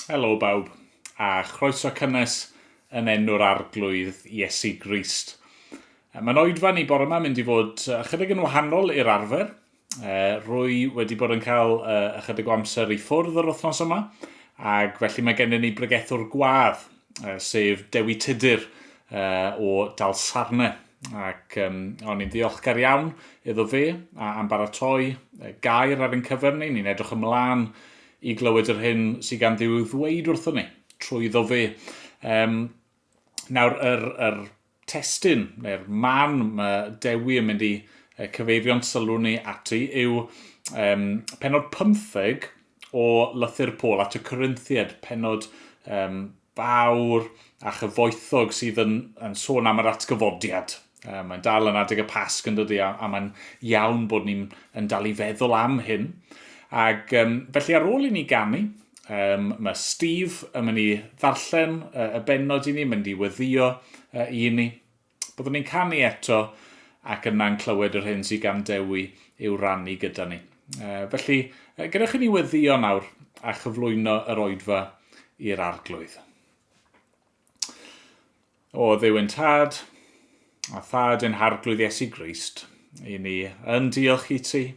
Helo bawb, a chroeso cynnes yn enw'r Arglwydd Iesu Grist. Mae'n oedfa ni bore yma mynd i fod ychydig yn wahanol i'r arfer. Rwy wedi bod yn cael ychydig o amser i ffwrdd yr wythnos yma, ac felly mae gennym ni bregethwr gwadd, sef Dewi Tudur o Dalsarne. Ac o'n i'n ddiolchgar iawn iddo fe am baratoi gair ar ein cyfer ni. Ni'n edrych ymlaen i glywed yr hyn sydd gan Dduw i'w ddweud wrthon ni trwyddo fe. Nawr, yr testun, neu'r man mae Dewi yn mynd i cyfeirio'n sylw ni ati yw pennod 15 o lythyr Paul at y Corinthiaid, pennod fawr a chyfoethog sydd yn sôn am yr atgyfodiad. Mae'n dal yn adeg y Pasg yn dydy, a mae'n iawn bod ni'n yn dal i feddwl am hyn. Ac felly ar ôl i ni ganu, mae Steve yn mynd i ddarllen y bennod i ni, mynd i weddio i ni. Byddwn ni'n canu eto ac yna'n clywed yr hyn sydd gan Dewi i'w rannu gyda ni. Felly, gadewch i ni weddio nawr a chyflwyno yr oedfa i'r Arglwydd. O Dduw ein Tad, a Thad ein Harglwydd Iesu Grist, i ni yn diolch i ti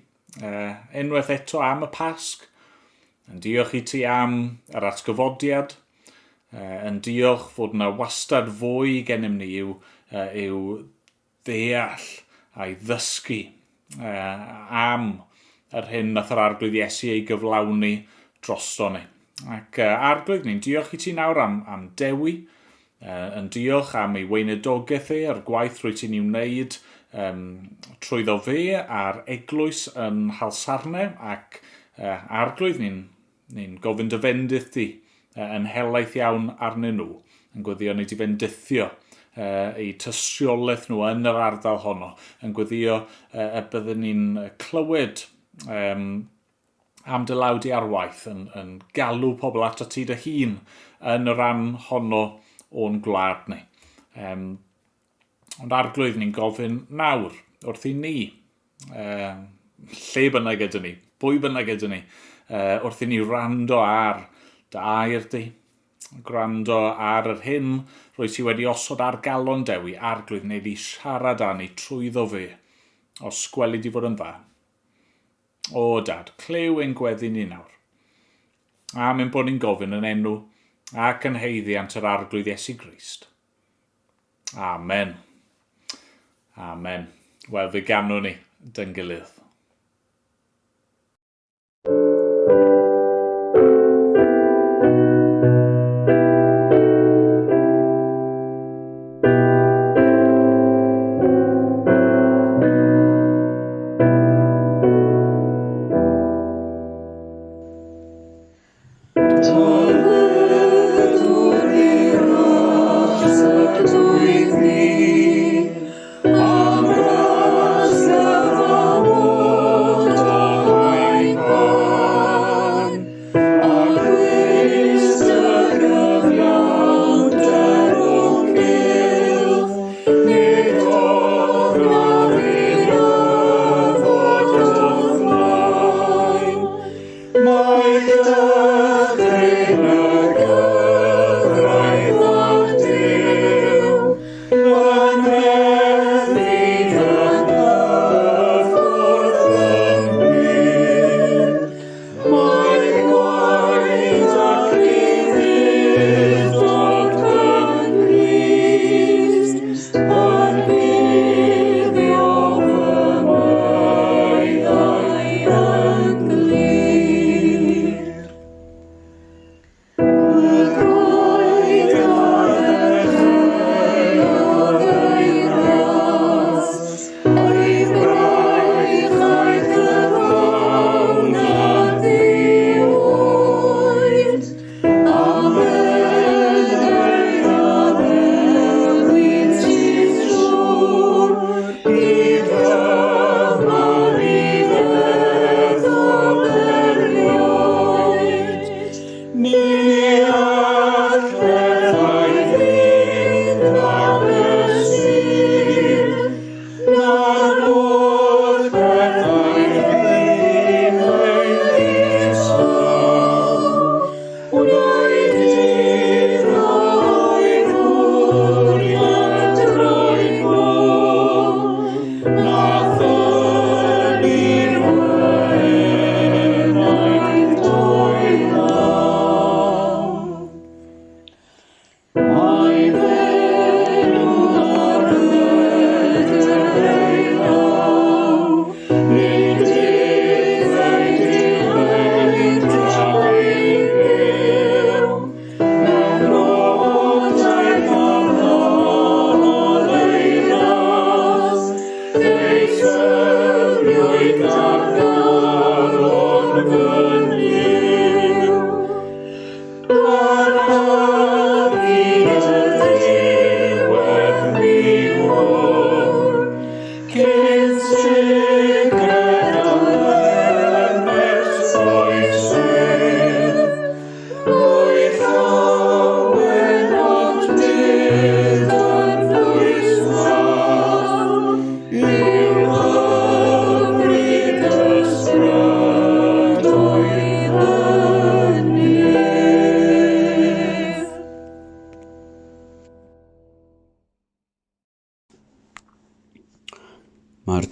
unwaith eto am y Pasg, yn diolch i ti am yr atgyfodiad, yn diolch fod yna wastad fwy gennym ni i'w ddeall a'i ddysgu am yr hyn nath yr Arglwydd Iesu ei gyflawni drosto ni. Ac Arglwydd, ni'n diolch i ti nawr am Dewi, yn diolch am ei weinidogaeth e a'r gwaith rwy ti'n ei wneud trwyddo fe a'r eglwys yn Nhalsarne ac Arglwydd, ni'n gofyn dy fendith di yn helaeth iawn arnyn nhw, yn gweddio ni di fendithio eu tystiolaeth nhw yn yr ardal honno, yn gweddio y byddwn ni'n clywed am dy law di ar waith, yn galw pobl ato ti dy hun yn y rhan honno o'n gwlad ni. Ond Arglwydd, ni'n gofyn nawr wrth i ni, lle bynnag ydyn ni, pwy bynnag ydyn ni, wrth i ni wrando ar dy air di, gwrando ar yr hyn rwy ti wedi osod ar galon Dewi, Arglwydd, neu di siarad â ni trwyddo fe, os gweli di fod yn dda. O, Dad, clyw ein gweddi ni nawr. Am ein bod ni'n gofyn yn enw ac yn haeddiant yr Arglwydd Iesu Grist. Amen. Amen. Wel, fe ganwn ni dyn gilydd.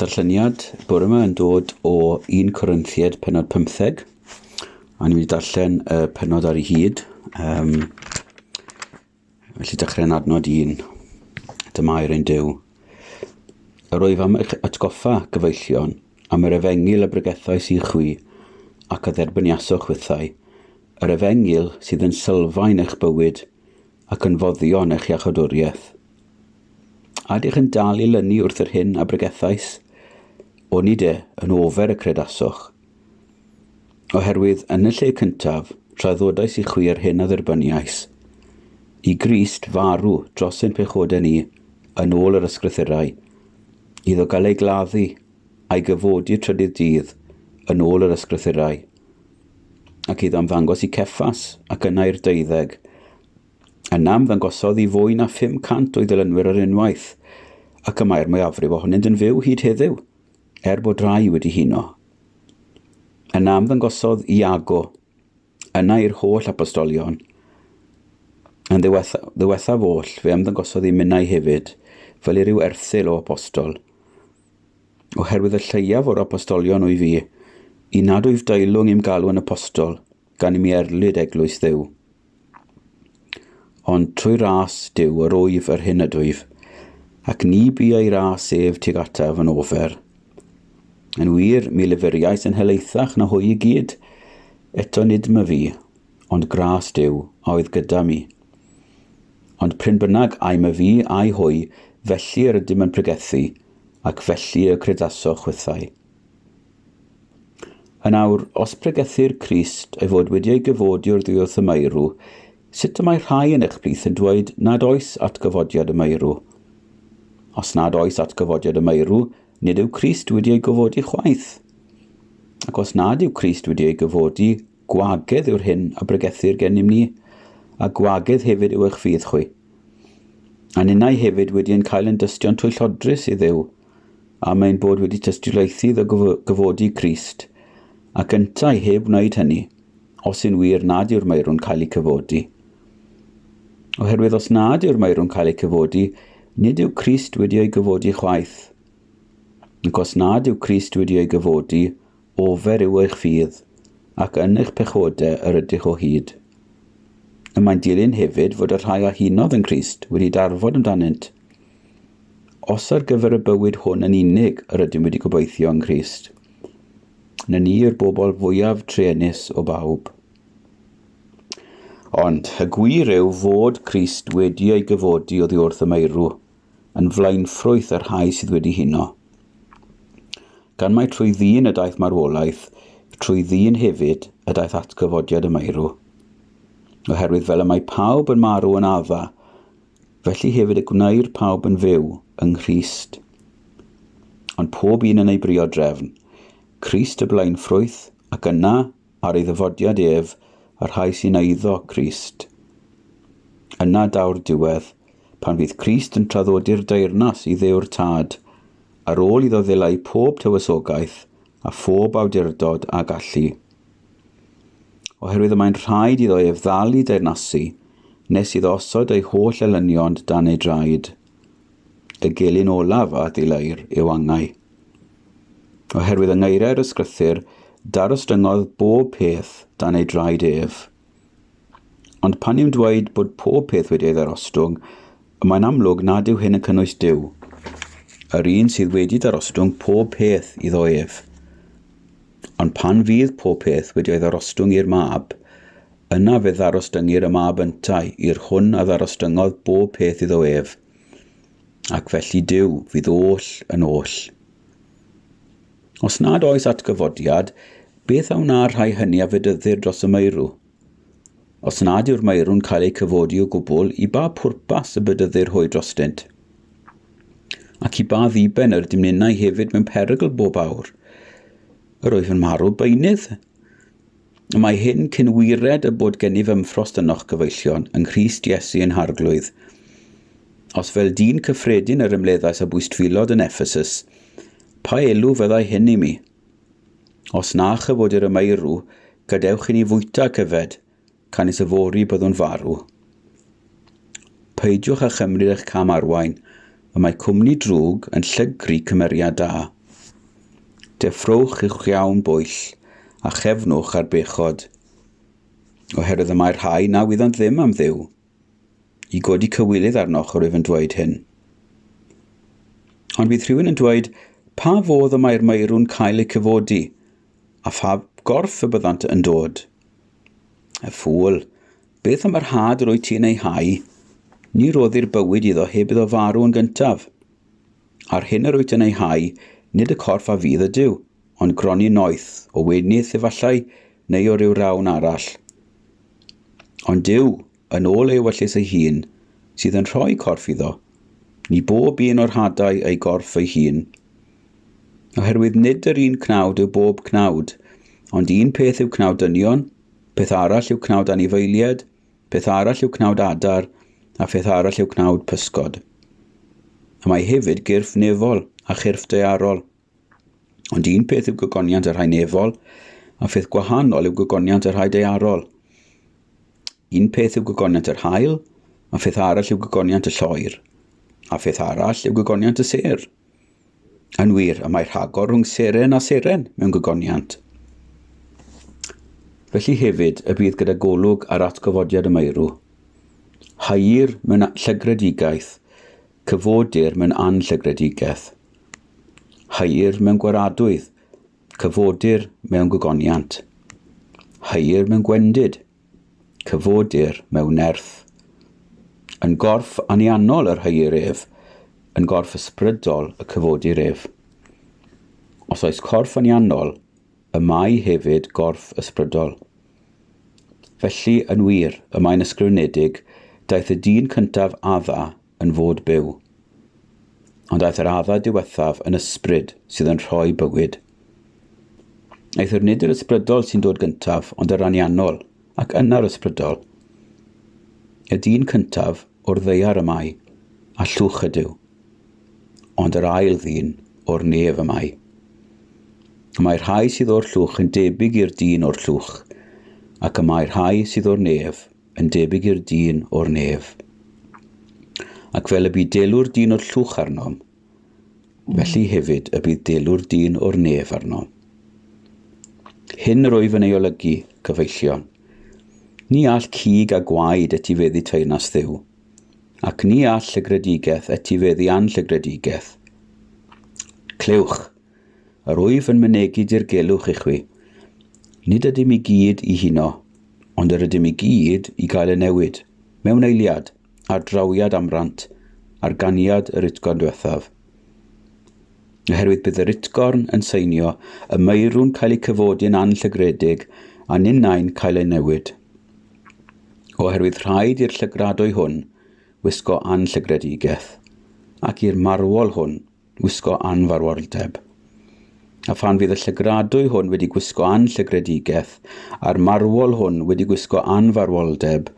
darlleniad bore yma yn dod o 1 Corinthiaid pennod 15. A ni'n mynd i darllen y pennod ar ei hyd. Um, felly dechrau'n adnod 1. Dyma air ein Duw. Yr wyf am eich atgoffa, gyfeillion, am yr efengyl y bregethais i chwi, ac a dderbyniasoch chwithau, yr efengyl sydd yn sylfaen eich bywyd ac yn foddion eich iachawdwriaeth. A ydych yn dal i lynu wrth yr hyn a bregethais? Onid e yn ofer y credasoch? Oherwydd yn y lle cyntaf, traddodais i chwi yr hyn a dderbyniais, i Grist farw dros ein pechodau ni yn ôl yr ysgrythurau, iddo gael ei gladdu a'i gyfodi y trydydd dydd yn ôl yr ysgrythurau, ac iddo ymddangos i Ceffas ac yna i'r deuddeg. Yna ymddangosodd i fwy na 500 o'i ddilynwyr ar unwaith, ac y mae'r mwyafrif ohonynt yn fyw hyd heddiw, er bod rhai wedi huno. Yna ymddangosodd Iago, yna i'r holl apostolion. Yn ddiwethaf oll, fe ymddangosodd i minnau hefyd, fel i ryw erthygl o apostol. Oherwydd y lleiaf o'r apostolion wyf fi, i nad wyf deilwng i'm galw yn apostol, gan i mi erlid eglwys Dduw. Ond trwy ras Duw yr wyf yr hyn ydwyf, ac ni bu ei ras ef tuag ataf yn ofer. Yn wir, mi leferiais yn helaethach na hwy i gyd, eto nid my fi, ond gras Duw a oedd gyda mi. Ond prin bynnag ai my fi ai hwy, felly yr ydym yn pregethu, ac felly y credasoch chwithau. Yn awr, os pregethir Crist ei fod wedi ei gyfodi o'r ddiwrth y meirw, sut y mae rhai yn eich plith yn dweud nad oes atgyfodiad y meirw? Os nad oes atgyfodiad y meirw, nid yw Crist wedi ei gyfodi chwaith. Ac os nad yw Crist wedi ei gyfodi, gwagedd yw'r hyn a bregethir gennym ni, a gwagedd hefyd yw eich ffydd chwi. A ninnau hefyd wedi ein cael yn dystion twyllodrus i Dduw, am ein bod wedi tystiolaethu iddo gyfodi Crist, ac yntau heb wneud hynny, os yn wir nad yw'r meirw'n cael eu cyfodi. Oherwydd os nad yw'r meirw'n cael eu cyfodi, nid yw Crist wedi ei gyfodi chwaith. Ac os nad yw Crist wedi ei gyfodi, ofer yw eich ffydd, ac yn eich pechodau yr ydych o hyd. Y mae'n dilyn hefyd fod y rhai a hunodd yn Nghrist wedi darfod amdanynt. Os ar gyfer y bywyd hwn yn unig yr ydym wedi gobeithio yng Nghrist, na ni yw'r bobl fwyaf truenus o bawb. Ond y gwir yw fod Crist wedi ei gyfodi oddi wrth y meirw, yn flaenffrwyth y rhai sydd wedi huno. Gan mai trwy ddyn y daeth marwolaeth, trwy ddyn hefyd y daeth atgyfodiad y meirw. Oherwydd fel y mae pawb yn marw yn Adda, Felly hefyd y gwneir pawb yn fyw yng Nghrist. Ond pob un yn ei briod drefn. Crist y blaenffrwyth, ac yna, ar ei ddyfodiad ef, y rhai sy'n eiddo Crist. Yna daw'r diwedd, pan fydd Crist yn traddodi'r deyrnas i Dduw'r Tad, ar ôl iddo ddileu pob tywysogaeth a phob awdurdod a gallu. Oherwydd y mae'n rhaid iddo ef ddal i deyrnasu, nes iddo osod ei holl elynion dan ei draed. Y gelyn olaf a ddilëir yw angau. Oherwydd yng ngeiriau'r ysgrythur, darostyngodd bob peth dan ei draed ef. Ond pan yw'n dweud bod pob peth wedi ei ddarostwng, y mae'n amlwg nad yw hyn yn cynnwys Duw, yr un sydd wedi darostwng pob peth iddo ef. Ond pan fydd pob peth wedi ei ddarostwng i'r Mab, yna fe ddarostyngir y Mab yntau i'r hwn a ddarostyngodd bob peth iddo ef. Ac felly Duw fydd oll yn oll. Os nad oes atgyfodiad, beth a wna'r rhai hynny a fedyddir dros y meirw? Os nad yw'r meirw'n cael eu cyfodi o gwbl, i ba pwrpas y bedyddir hwy drostynt? Ac i ba ddiben yr ydym ninnau hefyd mewn perygl bob awr? Yr wyf yn marw beunydd. Y mae hyn cyn wired y bod gennyf ymffrost ynoch, gyfeillion, yng Nghrist Iesu ein Harglwydd. Os fel dyn cyffredin yr ymleddais â bwystfilod yn Ephesus, Pa elw fyddai hyn i mi? Os na chyfodir y meirw, gadewch i ni fwyta ac yfed, canys yfory byddwn farw. Peidiwch â chymryd eich cam arwain, y mae cwmni drwg yn llygru cymeriad da. Deffrowch i'ch iawn bwyll, a chefnwch ar bechod. Oherwydd y mae rhai na wyddant ddim am Dduw. I godi cywilydd arnoch yr wyf yn dweud hyn. Ond bydd rhywun yn dweud, pa fodd y mae'r meirw'n cael eu cyfodi, a pha gorff y byddant yn dod? Y ffŵl, beth am yr had yr wyt ti'n ei hau? Ni roddir bywyd iddo heb iddo farw yn gyntaf. A'r hyn yr wyt yn ei hau, nid y corff a fydd ydyw, ond gronyn noeth, o wenith efallai, neu o ryw rawn arall. Ond Duw, yn ôl ei ewyllys ei hun, sydd yn rhoi corff iddo, ni bob un o'r hadau ei gorff ei hun. Oherwydd nid yr un cnawd yw bob cnawd, ond un peth yw cnawd dynion, peth arall yw cnawd anifeiliaid, Peth arall yw cnawd adar, a pheth arall yw cnawd pysgod. Y mae hefyd gyrff nefol a chyrff daearol. Ond un peth yw gogoniant y rhai nefol, a pheth gwahanol yw gogoniant y rhai daearol. Un peth yw gogoniant yr haul, a pheth arall yw gogoniant y lloer, a pheth arall yw gogoniant y sêr. Yn wir, y mae rhagor rhwng seren a seren mewn gogoniant. Felly hefyd y bydd gyda golwg ar atgyfodiad y meirw. Haeir mewn llygredigaeth, cyfodir mewn anllygredigaeth. Haeir mewn gwaradwydd, cyfodir mewn gogoniant. Haeir mewn gwendid, Cyfodir mewn nerth. Yn gorff anianol yr heuir ef, yn gorff ysbrydol y cyfodir ef. Os oes corff anianol, y mae hefyd gorff ysbrydol. Felly, yn wir, y mae'n ysgrifenedig, daeth y dyn cyntaf Adda yn fod byw. Ond aeth yr Adda diwethaf yn ysbryd sydd yn rhoi bywyd. Eithr nid yr ysbrydol sy'n dod gyntaf, ond yr anianol, ac yna'r ysbrydol. Y dyn cyntaf o'r ddaear y mae, a llwch ydyw. Ond yr ail ddyn o'r nef y mae. Y mae rhai sydd o'r llwch yn debyg i'r dyn o'r llwch, ac y mae rhai sydd o'r nef yn debyg i'r dyn o'r nef. Ac fel y bu delw'r dyn o'r llwch arnom, felly hefyd y bydd delw'r dyn o'r nef arnom. Hyn yr wyf yn ei olygu, cyfeillion. Ni all cig a gwaed etifeddu teyrnas Dduw, ac ni all llygredigaeth etifeddu anllygredigaeth. Clywch, Yr wyf yn mynegi dirgelwch i chwi. Nid ydym i gyd i huno, ond yr ydym i gyd i gael y newid, mewn eiliad, ar drawiad amrant, ar ganiad yr utgorn diwethaf. Oherwydd bydd yr utgorn yn seinio, y meirw'n cael eu cyfodi'n anllygredig, a ninnau'n cael ei newid. Oherwydd rhaid i'r llygradwy hwn wisgo anllygredigaeth, ac i'r marwol hwn wisgo anfarwoldeb. A phan fydd y llygradwy hwn wedi gwisgo anllygredigaeth, a'r marwol hwn wedi gwisgo anfarwoldeb,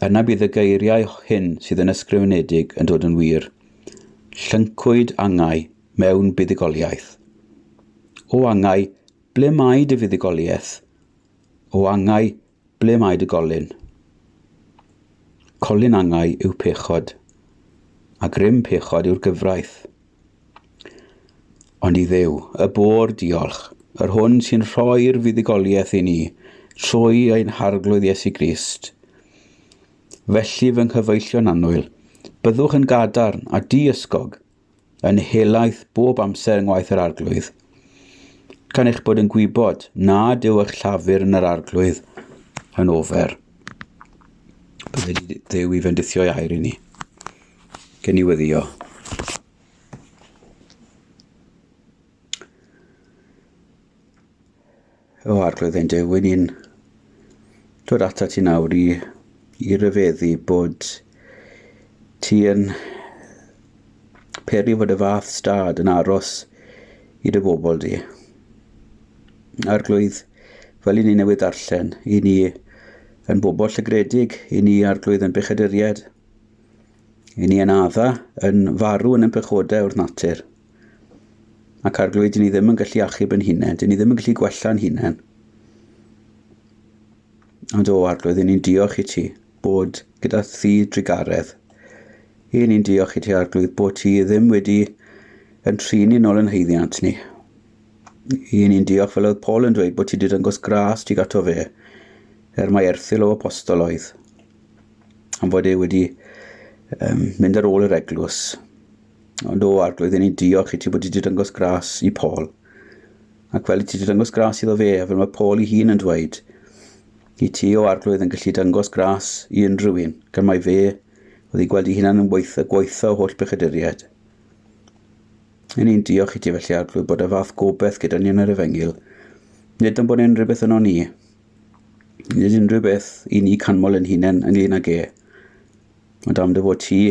yna bydd y geiriau hyn sydd yn ysgrifenedig yn dod yn wir. Llyncwyd angau mewn buddugoliaeth. O angau, ble mae dy fuddugoliaeth? O angau, Ble mae dy golyn? Colyn angau yw pechod, a grym pechod yw'r gyfraith. Ond i Dduw, y bo'r diolch, yr hwn sy'n rhoi'r fuddugoliaeth i ni, trwy ein Harglwydd Iesu Grist. Felly, fy nghyfeillion annwyl, byddwch yn gadarn a diysgog, yn helaeth bob amser yng ngwaith yr Arglwydd, gan eich bod yn gwybod nad yw eich llafur yn yr Arglwydd yn ofer. Byddai Dduw i fendithio ei air i ni. Gen i weddio. O Arglwydd ein Duw, ni'n dod atat ti nawr i, i ryfeddu bod ti yn peri fod y fath stad yn aros i dy bobl di. Arglwydd, fel i ni newydd darllen, i ni yn bobl llygredig, i ni Arglwydd yn bechaduriaid, i ni yn adda, yn farw yn ein pechodau wrth natur. Ac Arglwydd, dyn ni ddim yn gallu achub yn hunain, dyn ni ddim yn gallu gwella'n hunain. Ond o Arglwydd, ni'n diolch i ti bod gyda thi drugaredd. I ni'n diolch i ti Arglwydd bod ti ddim wedi yn trin ni nôl yn haeddiant ni. I ni'n diolch fel oedd Paul yn dweud bod ti wedi dangos gras tuag ato fe, er mai erthygl o apostol oedd, am fod e wedi um, mynd ar ôl yr eglwys. Ond o arglwydd, ni'n diolch i ti bod ti wedi dangos gras i Paul. Ac fel i ti wedi dangos gras iddo fe, a fel mae Paul ei hun yn dweud, i ti o arglwydd yn gallu dangos gras i unrhyw un, gan mai fe oedd ei gweld ei hunan yn weitha, gwaetha o holl bechaduriaid. Yn ni'n diolch i ti felly arglwydd bod y fath gobeith gyda ni yn yr efengyl. Nid am bod unrhyw beth yno ni. Nid unrhyw beth i ni canmol yn hunain ynglyn ag e. Ond am dy fod ti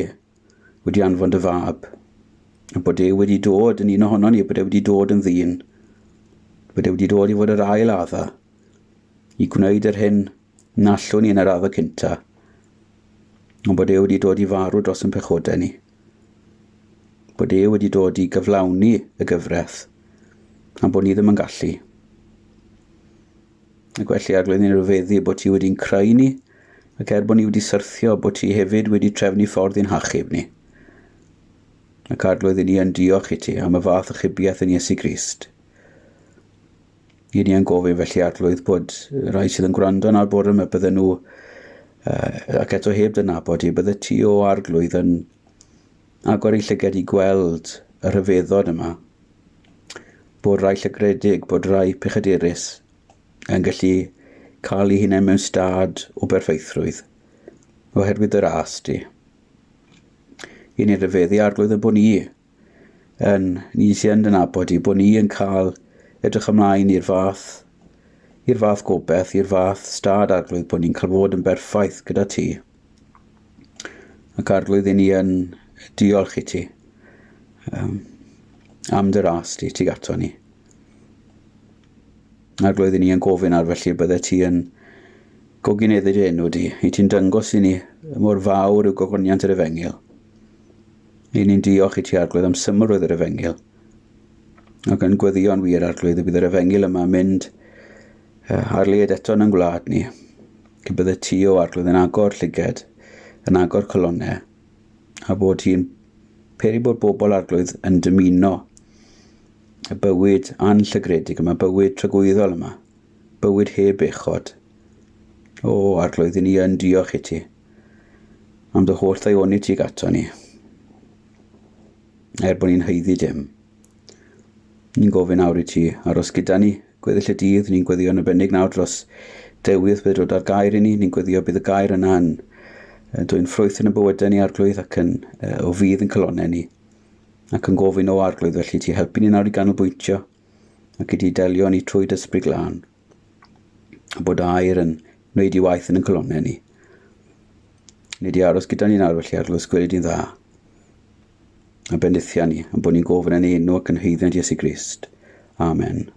wedi anfon dy fab, a bod e wedi dod yn un ohonon ni, bod e wedi dod yn ddyn, bod e wedi dod i fod yr ail adda, i gwneud yr hyn na allwn ni yn yr adda cynta, ond bod e wedi dod i farw dros yn pechodau ni. Bod e wedi dod i gyflawni y gyfraith, a bod ni ddim yn gallu. Ac felly, Arglwydd, ni'n rhyfeddu bod ti wedi'n creu ni, ac er bod ni wedi syrthio, bod ti hefyd wedi trefnu ffordd i'n hachub ni. Ac Arglwydd, ni yn diolch i ti am y fath achubiaeth yn Iesu Grist. I ni yn gofyn felly, Arglwydd, bod rhai sydd yn gwrando nawr bore yma, bydden nhw, uh, ac eto heb dy nabod i, bydde ti o Arglwydd yn agor eu llygad i gweld y rhyfeddod yma, bod rai llygredig, bod rai pechadurus yn gallu cael eu hunain mewn stad o berffeithrwydd, oherwydd yr as di. I ni rhyfeddu arglwydd y bod ni yn, ni sy'n yn dy nabod i, bod ni yn cael edrych ymlaen i'r fath, i'r fath gobeith, i'r fath stad arglwydd, bod ni'n cael fod yn berffaith gyda ti. Ac arglwydd, i ni yn diolch i ti um, am dy ras di, ti gato ni. Arglwydd, i ni yn gofyn ar felly bydde ti yn gogineddu dy enw di, i ti'n dangos i ni mor fawr yw gogoniant yr efengyl. I ni'n diolch i ti, Arglwydd, am symlrwydd yr efengyl. Ac yn gweddïo'n wir, Arglwydd, y bydd yr efengyl yma yn mynd ar led eto yn ein gwlad ni. Ac bydde ti, o Arglwydd, yn agor llyged, yn agor colonnau, a bod hi'n peri bod bobl Arglwydd yn dymuno y bywyd anllygredig yma, bywyd tragwyddol yma, bywyd heb bechod. O, Arglwydd, i ni yn diolch i ti am dy holl ddaioni tuag ato ni. Er bod ni'n haeddu dim. Ni'n gofyn awr i ti aros gyda ni gweddill y dydd. Ni'n gweddio yn arbennig nawr dros dewydd bydd dod â'r gair i ni. Ni'n gweddio bydd y gair yna yn dwyn ffrwyth yn y bywydau ni arglwydd ac yn o fydd yn calonnau ni. Ac yn gofyn o arglwydd felly ti helpu ni nawr i ganolbwyntio ac i ti delio ni trwy dy ysbryd glân. A bod air yn wneud i waith yn y colonnau ni. Ni di aros gyda ni nawr felly arglwydd gweli di'n dda. A bendithia ni, am bod ni'n gofyn yn enw ac yn haeddiant Iesu Grist. Amen.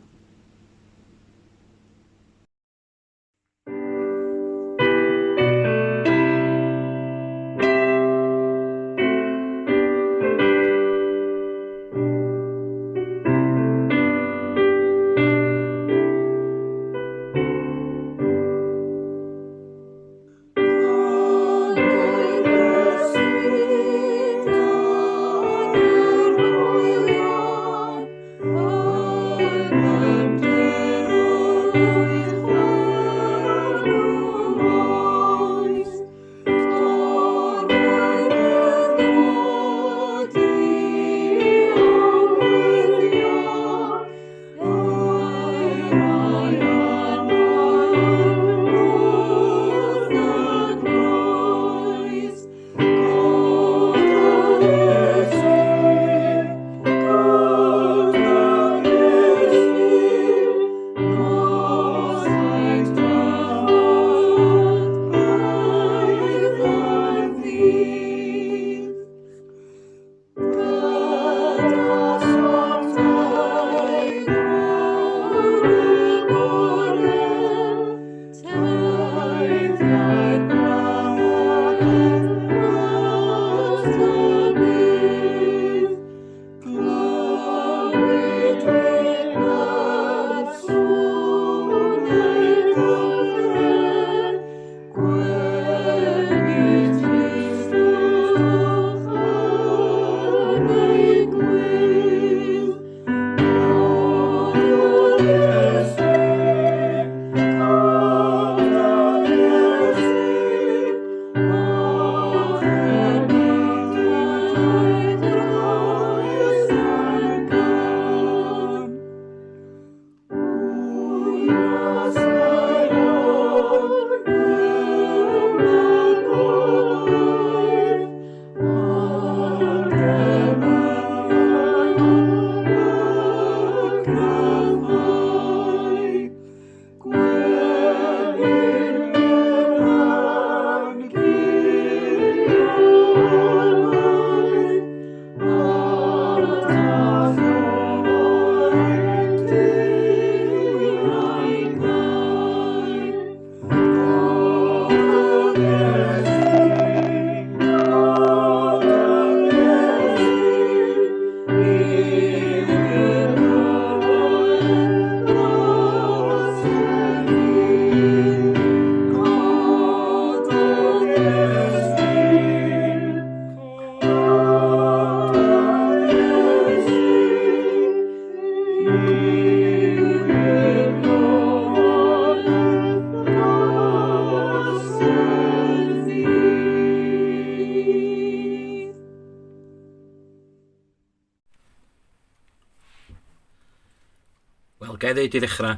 Ga i ddeud i ddechrau,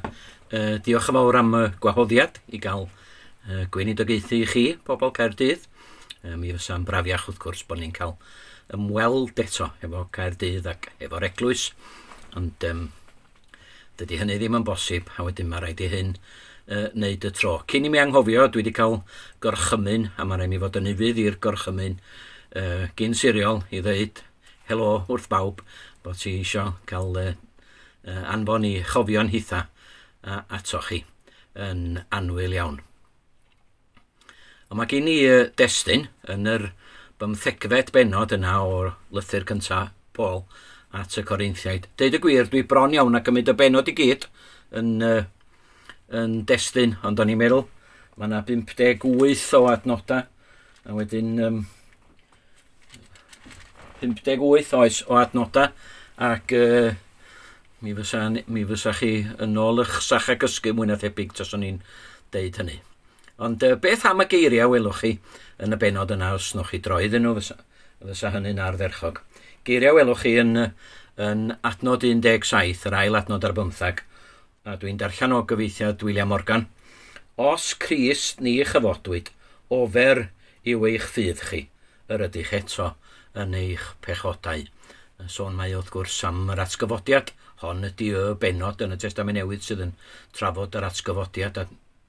diolch yn fawr am y gwahoddiad i gael gweinidogaethu i chi, pobl Caerdydd. Mi fysa'n brafiach wrth gwrs bod ni'n cael ymweld eto efo Caerdydd ac efo'r eglwys, ond dydy hynny ddim yn bosib, a wedyn mae rhaid i hyn wneud y tro. Cyn i mi anghofio, dwi wedi cael gorchymyn, a mae rhaid mi fod yn ufudd i'r gorchymyn gyn siriol i ddeud helo wrth bawb bod ti eisiau cael anfon i chofion hitha atoch chi yn annwyl iawn. Ond mae gen i destun yn yr bymthegfed bennod yna o'r lythyr cyntaf Paul at y Corinthiaid. Deud y gwir, dwi bron iawn a gymryd y bennod i gyd yn, yn destun, ond o'n i'n meddwl, mae yna 58 o adnodau, a wedyn 58 oes o adnodau, ac mi, fysa, mi fysa chi yn ôl eich sach a gysgu mwy na thebyg taswn i'n deud hynny. Ond beth am y geiriau welwch chi yn y benod yna os nwch chi droi iddyn nhw, fysa, fysa hynny'n ardderchog. Geiriau welwch chi yn, yn adnod 17, yr ail adnod ar bymthag, a dwi'n darllen o gyfeithiad William Morgan. Os Crist ni chyfodwyd, ofer yw eich ffydd chi, yr ydych eto yn eich pechodau. Sôn mae wrth gwrs am yr atgyfodiad. Hon ydy y bennod yn y Testament Newydd sydd yn trafod yr atgyfodiad, a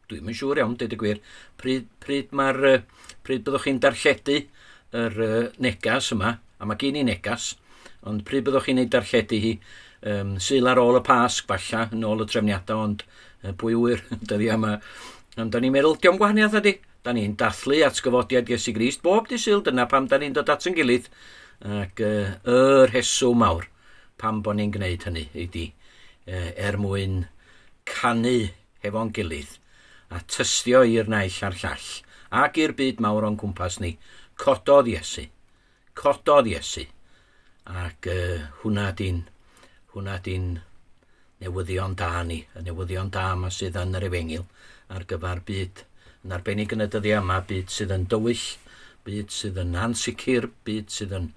dwi'm yn siŵr iawn, dweud y gwir, pryd, pryd, mae'r, pryd byddwch chi'n darlledu yr negas yma, a mae gen i negas, ond pryd byddwch chi'n ei darlledu hi, Sul ar ôl y Pasg, falle, yn ôl y trefniadau, ond pwy ŵyr, dyddiau yma. Ond da ni'n meddwl, diolch gwahaniaeth ydy, da ni'n dathlu atgyfodiad Iesu Grist bob dydd Sul, dyna pam da ni'n dod at yn gilydd, ac y rheswm mawr pam bod ni'n gwneud hynny ydy er mwyn canu hefo'n gilydd a tystio i'r naill a'r llall ac i'r byd mawr o'n cwmpas ni. Cododd Iesu. Cododd Iesu. Ac hwnna di'n hwnna di'n newyddion da ni, y newyddion da yma sydd yn yr efengyl ar gyfer byd, yn arbennig yn y dyddiau yma, byd sydd yn dywyll, byd sydd yn ansicr, byd sydd yn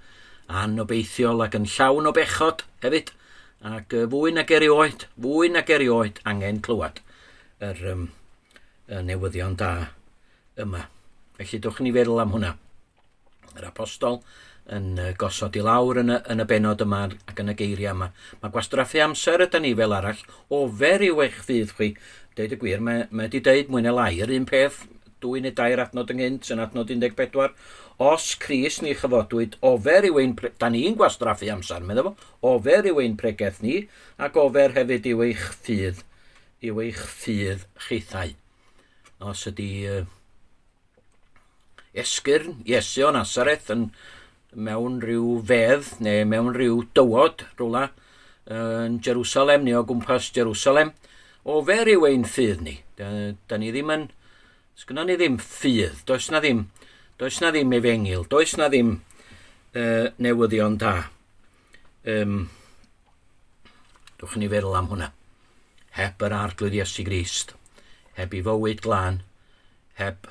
anobeithiol ac yn llawn o bechod hefyd. Ac fwy nag erioed, fwy nag erioed angen clywed yr, y newyddion da yma. Felly dwch ni feddwl am hwnna. Yr apostol yn gosod i lawr yn y, yn y benod yma ac yn y geiriau yma. Mae gwastraffu amser ydy ni fel arall. Ofer yw eich ffydd chwi. Deud y gwir, mae, mae wedi deud mwy na lai yr un peth dwy neu dair adnod ynghynt yn adnod 14. Os Crist ni chyfodwyd, ofer yw ein... Pre... Da ni'n gwastraffu amser, meddwl fo. Ofer yw ein pregeth ni, ac ofer hefyd yw eich ffydd, yw eich ffydd chithau. Os ydy esgyrn Iesu o Nazareth yn mewn rhyw fedd neu mewn rhyw dywod rhywle yn Jerusalem neu o gwmpas Jerusalem, ofer yw ein ffydd ni. Da, da ni ddim yn... Sgynnon ni ddim ffydd, does na ddim, does na ddim efengyl, does na ddim newyddion da. Dwch ni feddwl am hwnna. Heb yr Arglwydd Iesu Grist, heb i fywyd glân, heb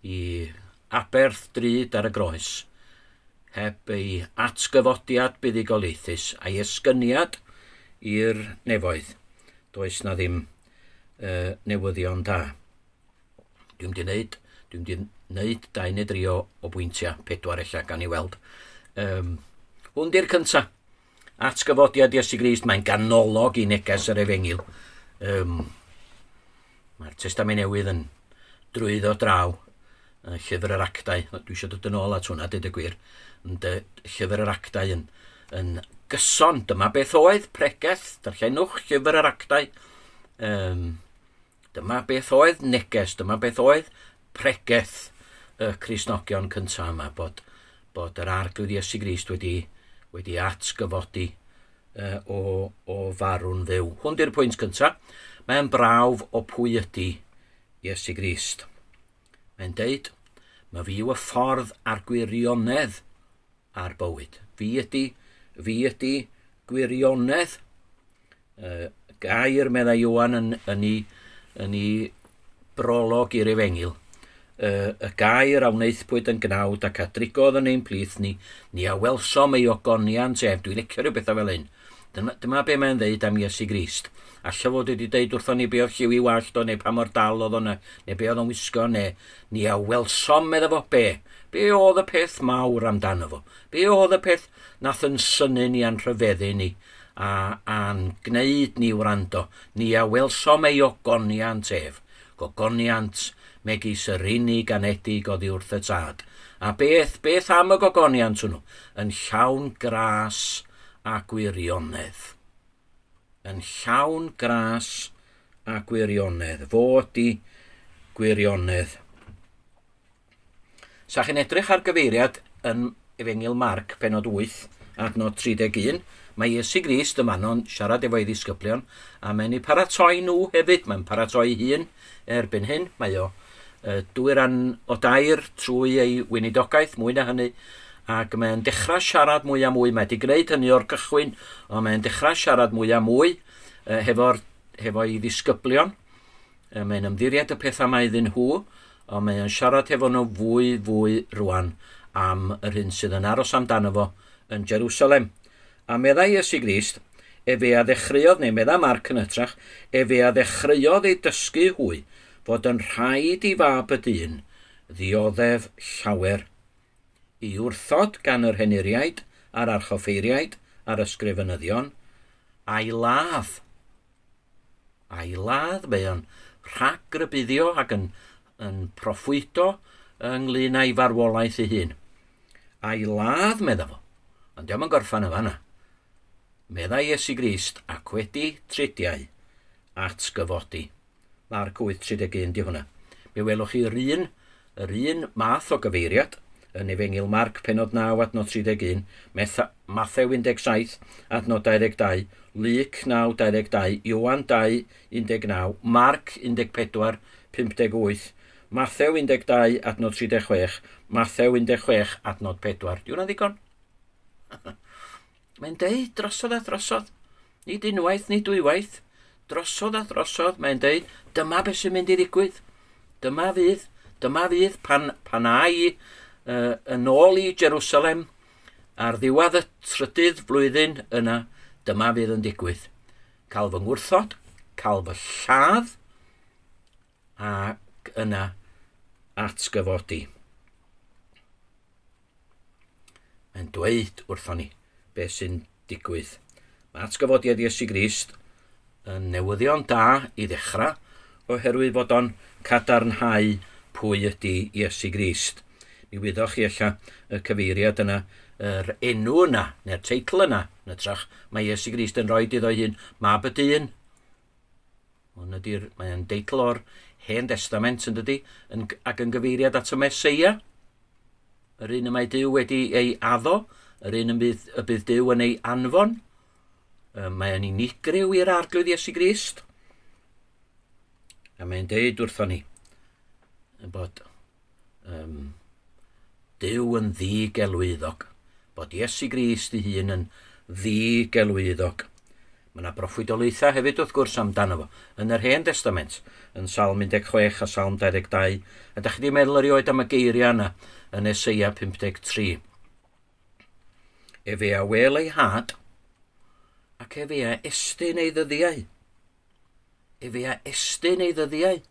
i aberth drud ar y groes, heb ei atgyfodiad buddugoliaethus a'i esgyniad i'r nefoedd, does na ddim newyddion da. Dwi'n mynd i wneud, dwi'n mynd i wneud dau neu dri o, o bwyntiau, pedwar ella, gan i weld. Hwn di'r cynta. Atgyfodiad Iesu Grist, mae'n ganolog i neges yr efengyl. Mae'r Testament Newydd yn drwyddo draw llyfr yr actau. Dwi eisiau dod yn ôl at hwnna, dweud y gwir. Ond llyfr yr actau yn, yn gyson. Dyma beth oedd pregeth. Darllenwch llyfr yr actau. Dyma beth oedd neges, dyma beth oedd pregeth y Cristnogion cyntaf yma, bod, bod yr Arglwydd Iesu Grist wedi, wedi atgyfodi uh, o, o farw'n fyw. Hwn di'r pwynt cyntaf. Mae'n brawf o pwy ydy Iesu Grist. Mae'n deud, mae fi yw y ffordd a'r gwirionedd a'r bywyd. Fi ydy, fi ydy gwirionedd. Gair, meddai Ioan yn, yn, ei, yn ei brolog i'r efengyl. Y gair a wnaethpwyd yn gnawd ac a drigodd yn ein plith ni, ni a welsom ei ogoniant ef. Dwi'n licio rhyw bethau fel hyn. Dyma, dyma be mae'n ddeud am Iesu Grist. Alla fod wedi deud wrthon ni be oedd lliw i wallt o, neu pa mor dal oedd o, neu be oedd o'n wisgo, neu ni a welsom, medda fo, be? Be oedd y peth mawr amdano fo? Be oedd y peth nath yn synnu ni a'n rhyfeddu ni, a, a'n gwneud ni wrando? Ni a welsom ei ogoniant ef, gogoniant megis yr unig anedig oddi wrth y tad. A beth, beth am y gogoniant hwnnw? Yn llawn gras a gwirionedd. Yn llawn gras a gwirionedd. Fo ydi gwirionedd. Sa chi'n edrych ar gyfeiriad yn Efengyl Marc, penod 8, adnod 31, mae Iesu Grist yn fanno'n siarad efo'i ddisgyblion, a mae'n eu paratoi nhw hefyd. Mae'n paratoi ei hun erbyn hyn. Mae o dwy ran o dair trwy ei weinidogaeth, mwy na hynny, ac mae'n dechrau siarad mwy a mwy. Mae wedi gwneud hynny o'r cychwyn, ond mae'n dechrau siarad mwy a mwy hefo'r hefo'i ddisgyblion. Mae'n ymddiried y pethau mae iddyn nhw, ond mae'n siarad hefo nhw fwy fwy rwan am yr hyn sydd yn aros amdano fo yn Jerusalem. A meddai Iesu Grist, efe a ddechreuodd, neu meddai Marc yn hytrach, efe a ddechreuodd ei dysgu hwy, fod yn rhaid i fab y dyn ddioddef llawer, i wrthod gan yr henuriaid a'r archoffeiriaid a'r ysgrifenyddion, a'i ladd. A'i ladd, mae o'n rhagrybuddio ac yn, yn proffwydo ynglyn â'i farwolaeth ei hun. A'i ladd, medda fo. Ond diolch yn gorffan y fanna. Meddai Iesu Grist ac wedi tridiau atgyfodi. Marc 8:31 di hwnna. Mi welwch chi'r un, yr un math o gyfeiriad yn Efengyl Marc penod 9 adnod 31, Mathew 17 adnod 22, Luc 9 22, Ioan 2 19, Marc 14 58, Mathew 12 adnod 36, Mathew 16 adnod 4. Di hwnna'n ddigon? Mae'n deud drosodd a drosodd. Nid unwaith, nid dwywaith. Drosodd a drosodd, mae'n deud, dyma beth sy'n mynd i ddigwydd. Dyma fydd, dyma fydd pan, pan a i yn ôl i Jerusalem ar ddiwedd y trydydd flwyddyn yna, dyma fydd yn digwydd. Cael fy ngwrthod, cael fy lladd, ac yna atgyfodi. Mae'n dweud wrthon ni beth sy'n digwydd. Mae atgyfodiad Iesu Grist yn newyddion da i ddechrau, oherwydd fod o'n cadarnhau pwy ydy Iesu Grist. Mi wyddoch chi ella y cyfeiriad yna, yr enw yna, neu'r teitl yna, yn hytrach, mae Iesu Grist yn rhoi iddo'i hun, Mab y Dyn. Hwn ydy'r, mae'n deitl o'r Hen Testament yn dydy, yn, ac yn gyfeiriad at y Meseia. Yr un y mae Duw wedi ei addo, yr un y bydd, y bydd Duw yn ei anfon. Mae'n unigryw i'r Arglwydd Iesu Grist. A mae'n deud wrthon ni bod um, Duw yn ddigelwyddog, bod Iesu Grist ei hun yn ddigelwyddog. Mae yna broffwydoliaethau hefyd wrth gwrs amdano fo yn yr Hen Destament, yn Salm 16 a Salm 22. A da chi wedi meddwl erioed am y geiriau yna yn Eseia 53. Efe a wel ei had, ac efe a estyn ei ddyddiau. Efe a estyn ei ddyddiau,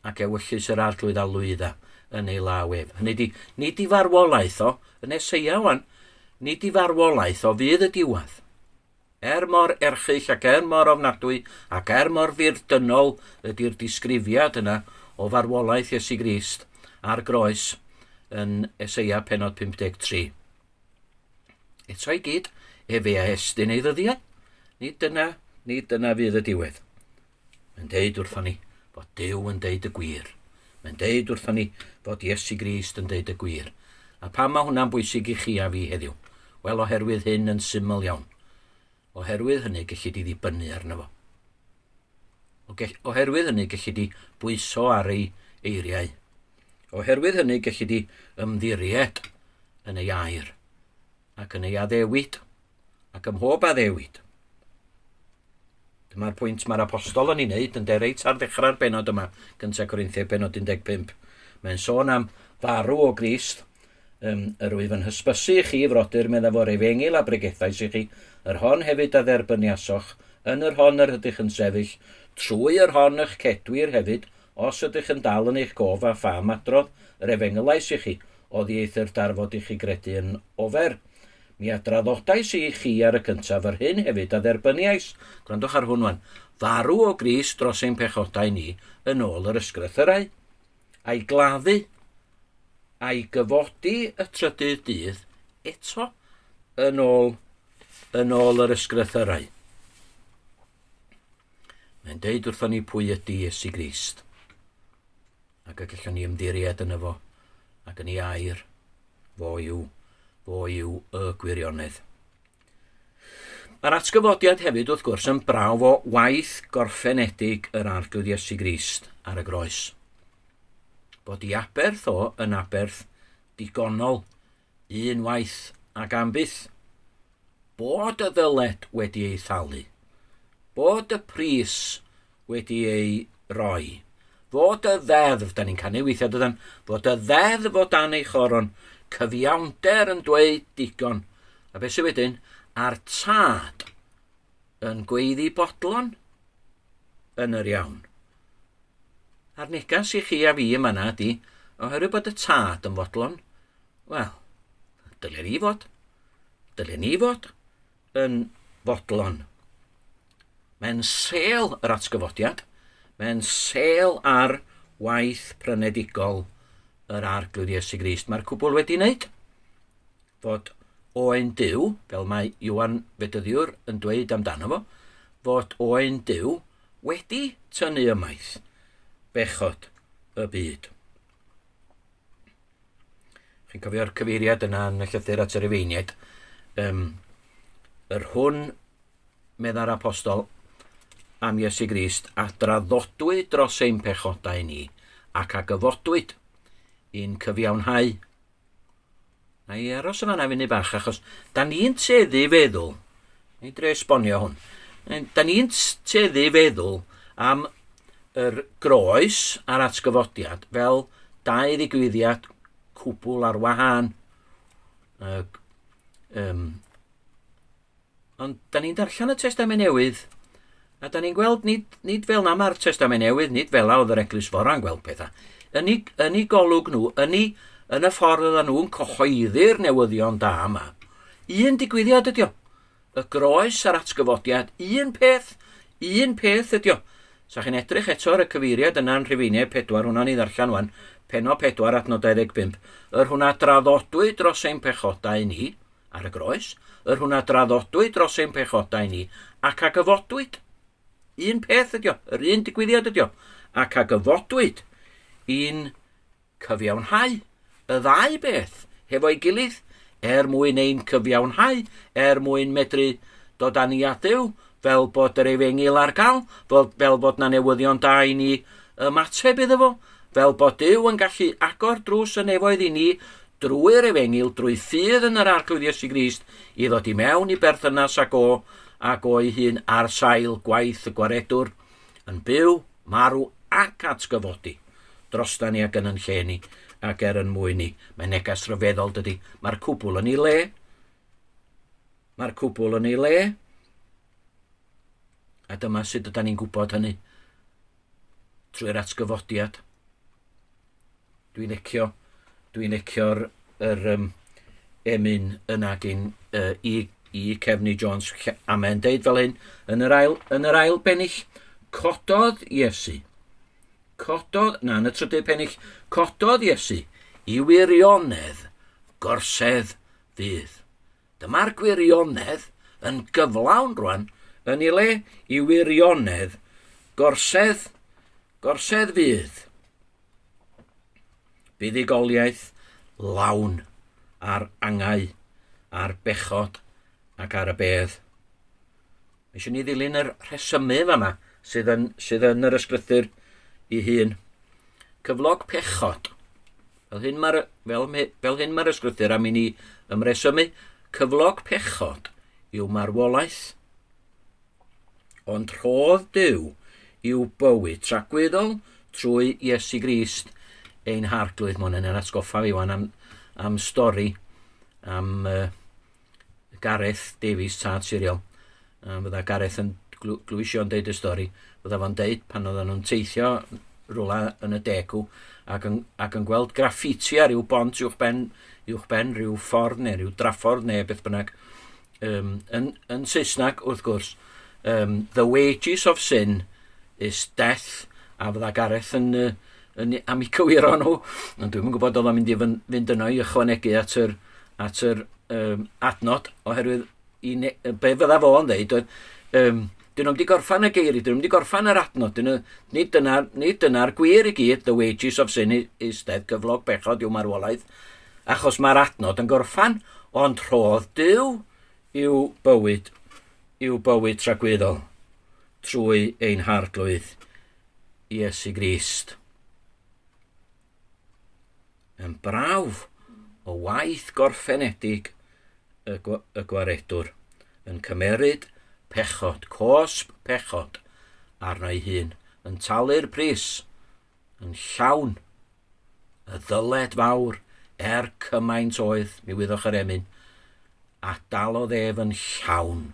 ac ewyllys yr arglwydd a lwydda yn ei law ef. Hynny di, nid i farwolaeth o, yn Eseia wan, nid i farwolaeth o fydd y diwedd. Er mor erchyll ac er mor ofnadwy ac er mor fyrdynol ydy'r disgrifiad yna o farwolaeth Iesu Grist ar groes yn Eseia penod 53. Eto i gyd, efe a estyn ei ddyddiau. Nid dyna, nid dyna fydd y diwedd. Mae'n deud wrthon ni fod Duw yn deud y gwir. Mae'n deud wrthon ni fod Iesu Grist yn deud y gwir. A pam mae hwnna'n bwysig i chi a fi heddiw? Wel, oherwydd hyn yn syml iawn. Oherwydd hynny, gelli di ddibynnu arno fo. Oherwydd hynny, gelli di bwyso ar ei eiriau. Oherwydd hynny, gelli di ymddiried yn ei air ac yn ei addewid ac ym mhob addewid. Dyma'r pwynt mae'r apostol yn ei wneud yn de reit ar ddechrau'r benod yma, 1 Corinthiaid penod 15. Mae'n sôn am farw o Grist Yr wyf yn hysbysu i chi, frodyr, meddaf o'r efengyl a bregethais i chi, yr hon hefyd a dderbyniasoch, yn yr hon yr ydych yn sefyll, trwy yr hon y'ch cedwir hefyd, os ydych yn dal yn eich gof a pham adrodd yr efengylais i chi, oddieithr darfod i chi gredu yn ofer. Mi a draddodais i chi ar y cyntaf yr hyn hefyd a dderbyniais, gwrandwch ar hwn wan, farw o Grist dros ein pechodau ni yn ôl yr ysgrythyrau, a'i gladdu, a'i gyfodi y trydydd dydd eto yn ôl, yn ôl yr ysgrythyrau. Mae'n deud wrthon ni pwy ydy Iesu Grist, ac y gallwn ni ymddiried yno fo, ac yn ei air, fo yw, fo yw y gwirionedd. Mae'r atgyfodiad hefyd, wrth gwrs, yn brawf o waith gorffenedig yr Arglwydd Iesu Grist ar y groes. Bod i aberth o yn aberth digonol, un waith ac am byth. Bod y ddyled wedi ei thalu. Bod y pris wedi ei roi. Fod y ddeddf, da ni'n canu weithiau dydan, fod y ddeddf o dan ei choron, cyfiawnder yn dweud digon. A beth sydd wedyn? A'r tad yn gweiddi bodlon yn yr iawn. A'r negas i chi a fi yma na ydy, oherwydd bod y tad yn fodlon, wel, dylen ni fod. Dylen ni fod yn fodlon. Mae'n sêl yr atgyfodiad, mae'n sêl ar waith prynedigol yr Arglwydd Iesu Grist. Mae'r cwbl wedi wneud fod oen Duw, fel mae Iwan Fedyddiwr yn dweud amdano fo, fod oen Duw wedi tynnu ymaith bechod y byd. Chi'n cofio'r cyfeiriad yna yn y llythyr at yr Rufeiniaid? Um, yr hwn, medda'r apostol, am Iesu Grist, a draddodwyd dros ein pechodau ni, ac a gyfodwyd i'n cyfiawnhau. Na i aros yn fanna funud bach, achos da ni'n tueddu i feddwl, ni dre esbonio hwn, da ni'n tueddu i feddwl am yr groes a'r atgyfodiad fel dau ddigwyddiad cwbl ar wahân. Ac, um, ond da ni'n darllen y Testament Newydd, a da ni'n gweld nid, nid fel na mae'r Testament Newydd, nid fel na oedd yr Eglwys Fora'n gweld pethau. Yn ei, yn ei golwg nhw, yn, ei, yn y ffordd oedden nhw'n cyhoeddi'r newyddion da yma, un digwyddiad ydi o. Y groes a'r atgyfodiad, un peth, un peth ydi o. Sa chi'n edrych eto ar y cyfeiriad yna yn Rhufeiniau 4, hwnna'n ei ddarllen wan, penod 4 adnod 25, yr hwnna draddodwyd dros ein pechodau ni, ar y groes, yr hwnna draddodwyd dros ein pechodau ni, ac a gyfodwyd. Un peth ydi o, yr un digwyddiad ydi o, ac a gyfodwyd i'n cyfiawnhau y ddau beth hefo'i gilydd er mwyn ein cyfiawnhau, er mwyn medru dod â ni at Dduw, fel bod yr efengyl ar gael, fel, fel bod na newyddion da i ni ymateb iddo fo, fel bod Duw yn gallu agor drws y nefoedd i ni drwy'r efengyl, drwy ffydd yn yr Arglwydd Iesu Grist, i ddod i mewn i berthynas ag o, ag o'i hun ar sail gwaith y Gwaredwr, yn byw, marw ac atgyfodi drosta ni ac yn yn lle ni ac er yn mwyn ni. Mae'n neges rhyfeddol dydy. Mae'r cwbl yn ei le. Mae'r cwbl yn ei le. A dyma sut ydy ni'n gwybod hynny. Trwy'r atgyfodiad. Dwi'n licio, dwi'n licio'r yr, um, emyn yna gyn uh, i, i Cefni Jones, a mae'n deud fel hyn, yn yr ail, yn yr ail bennill, cododd Iesu, cododd, na, yn y trydydd pennill, cododd Iesu i wirionedd gorsedd fydd. Dyma'r gwirionedd yn gyflawn rwan yn ei le i wirionedd gorsedd, gorsedd fydd. Buddugoliaeth lawn ar angau, ar bechod ac ar y bedd. Mae eisiau ni ddilyn yr rhesymu fama sydd yn, sydd yn yr ysgrythyr i hun. Cyflog pechod. Fel hyn mae'r, fel, fel hyn mae'r ysgrythyr am i ni ymresymu. Cyflog pechod yw marwolaeth. Ond rhodd Duw yw bywyd tragwyddol trwy Iesu Grist ein harglwydd. Mae hwnna'n atgoffa fi wan am, am stori am Gareth Davies, tad Siriol. Fydda Gareth yn glwysio'n deud y stori. Fydda fo'n deud pan oedden nhw'n teithio rwla yn y degw ac yn, ac yn gweld graffiti ar ryw bont uwch ben, uwch ben rhyw ffordd neu rhyw draffordd neu beth bynnag. Yn Saesneg, wrth gwrs, "The wages of sin is death", a fydda Gareth yn am i cywiro nhw. Ond dwi'n gwybod oedd o'n mynd i fynd yno i ychwanegu at yr adnod, oherwydd i ne, be fydda fo'n dweud oedd, dyn nhw'n wedi gorffan y geiriau, dyn nhw'n wedi gorffan yr adnod, dyn nhw, nid dyna'r gwir i gyd, "The wages of sin is death", cyflog bechod yw marwolaeth, achos mae'r adnod yn gorffan, "ond rhodd Duw yw bywyd tragwyddol, trwy ein Harglwydd Iesu Grist." Yn brawf o waith gorffenedig y gwaredwr yn cymeryd pechod, cosb pechod arno ei hun, yn talu'r pris yn llawn, y ddyled fawr er cymaint oedd, mi wyddoch yr emyn, a dalodd ef yn llawn.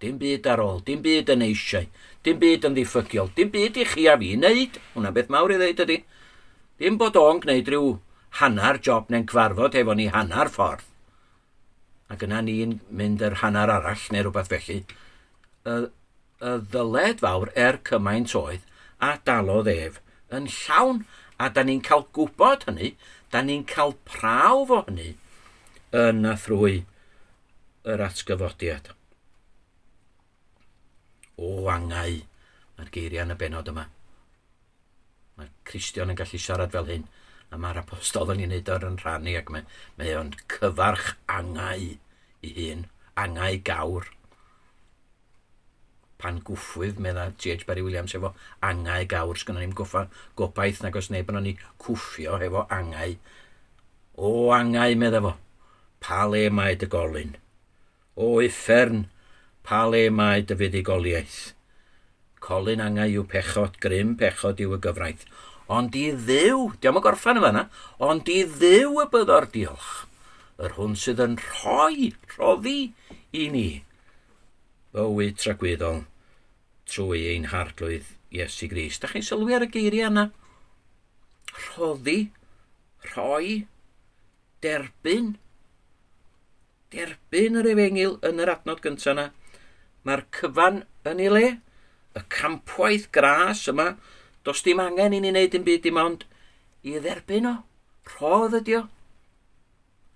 Dim byd ar ôl, dim byd yn eisiau, dim byd yn ddiffygiol, dim byd i chi a fi wneud. Hwna'n beth mawr i ddeud ydy. Dim bod o'n gwneud rhyw hanner job neu'n cyfarfod efo ni hanner ffordd. Ac yna ni'n mynd yr hanner arall neu rhywbeth felly. Y ddyled fawr er cymaint oedd a dalodd ef yn llawn. A da ni'n cael gwybod hynny, da ni'n cael prawf o hynny yn a thrwy yr atgyfodiad. O angau, mae'r geiriau yn y benod yma. Mae'r Cristion yn gallu siarad fel hyn, a mae'r apostol yn ei wneud o'r yn rhan i, ac mae o'n cyfarch angau i hun, angau gawr. Pan gwffwyf, medda G.H. Barry Williams, efo angau gawr, sgynnon ni'm goffa, gobaith nag os neb yn ni cwffio hefo angau. O angau, medda fo, pa le mae dy golyn? O uffern, pa le mae dy fuddugoliaeth? Colyn angau yw pechod, grym pechod yw y gyfraith. Ond i Dduw, diolch yn gorffan yma yna, ond i Dduw y byddo'r diolch, yr hwn sydd yn rhoi, rhoddi i ni, bywyd tragwyddol trwy ein Harglwydd Iesu Grist. Da chi'n sylwi ar y geiriau yna? Rhoddi, rhoi, derbyn. Derbyn yr efengyl yn yr adnod gyntaf yna. Mae'r cyfan yn ei le. Y campwaith gras yma, does dim angen i ni wneud dim byd dim ond i dderbyn o. Rhodd ydi o.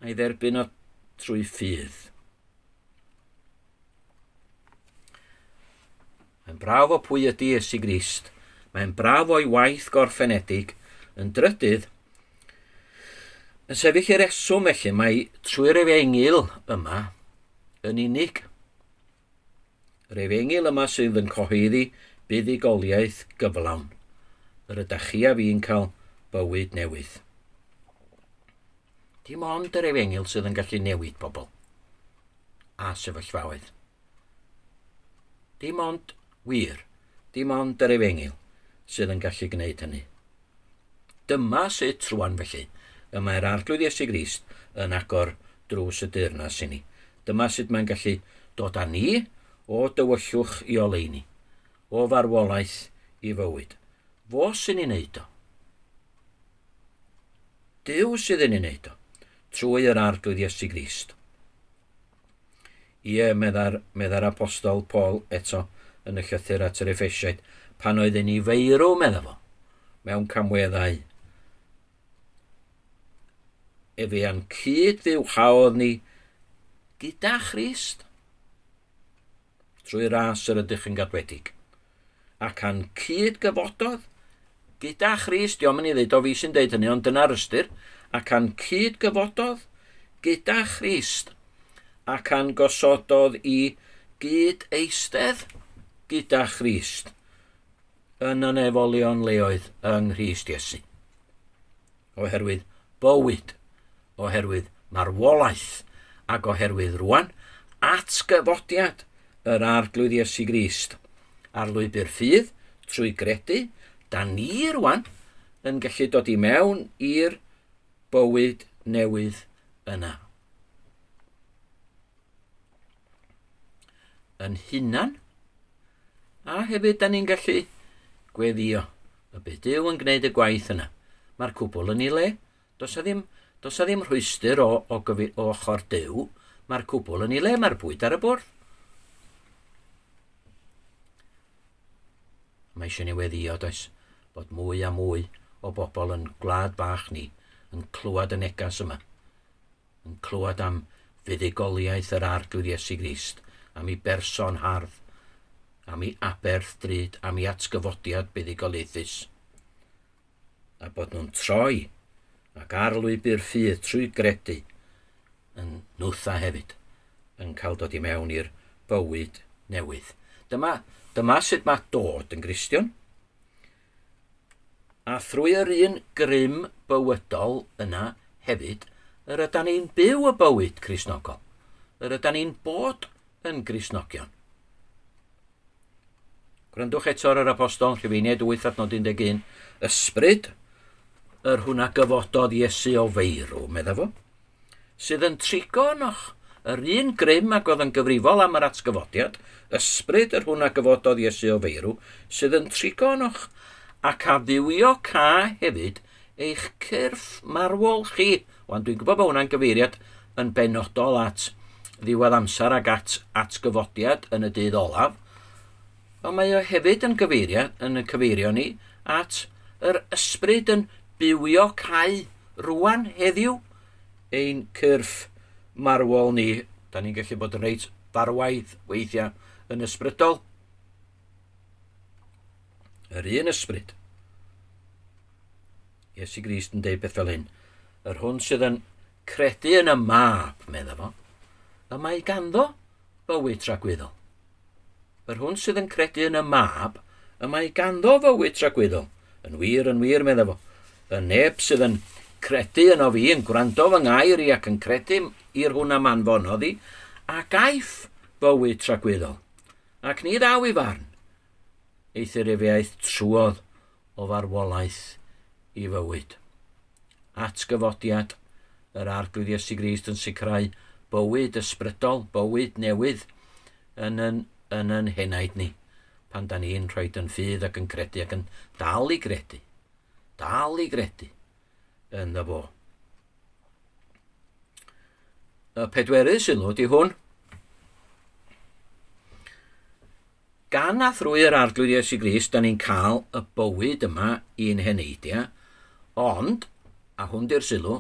A'i dderbyn o trwy ffydd. Mae'n braf o pwy ydy Iesu Grist. Mae'n braf o'i waith gorffenedig. Yn drydydd, yn sefyll i'r reswm felly, mae trwy'r efengyl yma yn unig. Yr efengyl yma sydd yn cyhoeddi buddugoliaeth gyflawn. Yr ydych chi a fi'n cael bywyd newydd. Dim ond yr efengyl sydd yn gallu newid pobl a sefyllfaoedd. Dim ond wir, dim ond yr efengyl sydd yn gallu gwneud hynny. Dyma sut rwan felly y mae'r Arglwydd Iesu Grist yn agor drws y deyrnas i ni. Dyma sut mae'n gallu dod â ni o dywyllwch i oleuni, o farwolaeth i fywyd. Fo sy'n ei wneud o. Duw sydd yn ei wneud o, trwy yr Arglwydd Iesu Grist. Ie, medda'r apostol Paul eto yn y llythyr at yr Effesiaid, pan oedden ni feirw, medda fo, mewn camweddau. Efe a'n cyd fywhaodd ni gyda Christ trwy ras yr ydych yn gadwedig. Ac a'n cyd gyfododd gyda Christ, diolch yn ei ddeud o fi sy'n deud hynny, ond dyna'r ystyr, ac a'n cyd gyfododd gyda Christ, ac a'n gosododd i gyd eistedd gyda Christ yn y nefolion leoedd yng Nghrist Iesu. Oherwydd bywyd, oherwydd marwolaeth, ac oherwydd rwan atgyfodiad yr Arglwydd Iesu Grist. Ar lwybr ffydd, trwy gredu, da ni rwan yn gallu dod i mewn i'r bywyd newydd yna. Yn hunan, a hefyd da ni'n gallu gweddio y bydd Duw yn gwneud y gwaith yna. Mae'r cwbl yn ei le. Does a ddim, does a ddim rhwystr o, o, gyfi, o ochr Duw. Mae'r cwbl yn ei le, mae'r bwyd ar y bwrdd. Mae eisiau ni weddio, does, bod mwy a mwy o bobl yn gwlad bach ni yn clywed y negas yma, yn clywed am fuddugoliaeth yr Arglwydd Iesu Grist, am ei berson hardd, am ei aberth drud, am ei atgyfodiad buddugoliaethus, a bod nhw'n troi ac ar lwybr ffydd trwy gredu yn nwtha hefyd yn cael dod i mewn i'r bywyd newydd. Dyma, dyma sut mae dod yn Gristion. A thrwy yr un grym bywydol yna hefyd, yr ydan ni'n byw y bywyd Cristnogol. Yr ydan ni'n bod yn Gristnogion. Gwrandwch eto ar yr apostol, Rhufeiniaid 8 adnod 11. Ysbryd, yr hwn a gyfododd Iesu o feirw, medda fo, sydd yn trigo ynoch, yr un grym ag oedd yn gyfrifol am yr atgyfodiad, ysbryd yr hwn a gyfododd Iesu o feirw, sydd yn trigo ynoch, ac a ddiwio ca hefyd eich cyrff marwol chi. Wan, dwi'n gwybod bod hwnna'n gyfeiriad yn benodol at ddiwedd amser ac at atgyfodiad yn y dydd olaf, ond mae o hefyd yn gyfeiriad, yn y cyfeirio ni at yr ysbryd yn bywio cau rwan heddiw ein cyrff marwol ni. Da ni'n gallu bod yn reit farwaidd weithiau yn ysbrydol. Yr un ysbryd. Iesu Grist yn deud beth fel hyn. Yr hwn sydd yn credu yn y mab, medda fo, y mae ganddo fywyd tragwyddol. Yr hwn sydd yn credu yn y mab, y mae ganddo fywyd tragwyddol. Yn wir, yn wir, medda fo. Y neb sydd yn credu yno fi, yn gwrando fy ngair i ac yn credu i'r hwn am anfonodd i, a gaiff fywyd tragwyddol. Ac ni ddaw i farn, eithr efe aeth trwodd o farwolaeth i fywyd. Atgyfodiad yr Arglwydd Iesu Grist yn sicrhau bywyd ysbrydol, bywyd newydd yn yn, yn yn henaid ni, pan da ni'n rhoi yn ffydd ac yn credu ac yn dal i gredu, dal i gredu ynddo fo. Y pedwerydd sylw ydy hwn. Gan a thrwy yr Arglwydd Iesu Grist, da ni'n cael y bywyd yma i'n heneidiau, ond, a hwn di'r sylw,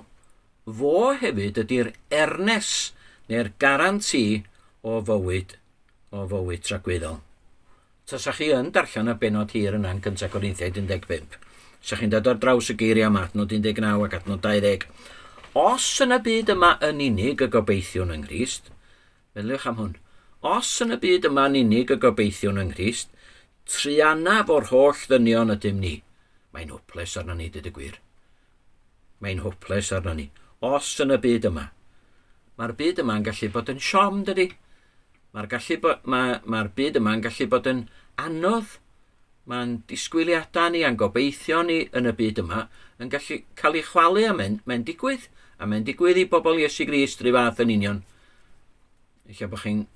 fo hefyd ydy'r ernes neu'r garanti o fywyd, o fywyd tragwyddol. Tasa chi yn darllen y benod hir yna yn 1 Corinthiaid 15, sa chi'n dod ar draws y geiriau yma, adnod 19 ac adnod 20. Os yn y byd yma yn unig y gobeithiwn yng Nghrist, Meddyliwch am hwn. Os yn y byd yma'n unig y gobeithiwn yng Nghrist, truanaf o'r holl ddynion ydym ni. Mae'n hopeless arno ni, dweud y gwir. Mae'n hopeless arno ni. Os yn y byd yma. Mae'r byd yma'n gallu bod yn siom, dydy. Mae'r gallu bo, mae, mae'r byd yma'n gallu bod yn anodd. Mae'n disgwyliadau ni a'n gobeithio ni yn y byd yma yn gallu cael ei chwalu a mae'n mae digwydd. A mae'n digwydd i bobl Iesu Grist rhyw fath yn union. Ella bod chi'n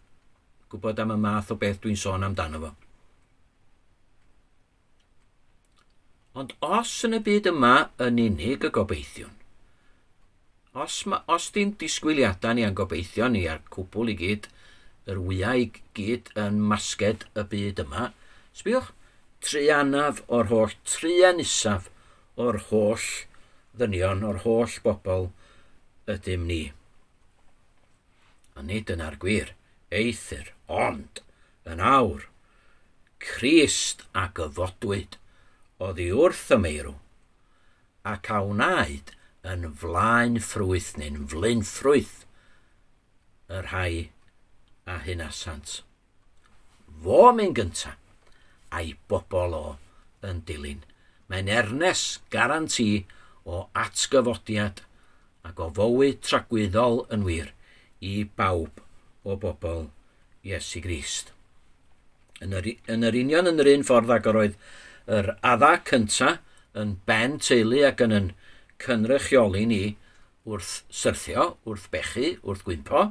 gwybod am y math o beth dwi'n sôn amdano fo. Ond os yn y byd yma yn unig y gobeithiwn, os, ma, os dim disgwyliadau ni a'n gobeithio ni a'r cwbl i gyd, yr wyau i gyd yn masged y byd yma, sbiwch, truanaf o'r holl, truan isaf o'r holl ddynion, o'r holl bobl ydym ni. Ond nid dyna'r gwir, eithr, ond, yn awr, Crist a gyfodwyd oddi wrth y meirw, ac a wnaed yn flaen ffrwyth neu'n flaenffrwyth y rhai a hunasant. Fo mynd gynta, a'i bobl o yn dilyn. Mae'n ernes garantî o atgyfodiad ac o fywyd tragwyddol yn wir i bawb o bobl Iesu Grist. Yn yr, yn yr union yn yr un ffordd ag yr oedd yr adda cynta yn ben teulu ac yn yn cynrychioli ni, wrth syrthio, wrth bechu, wrth gwympo,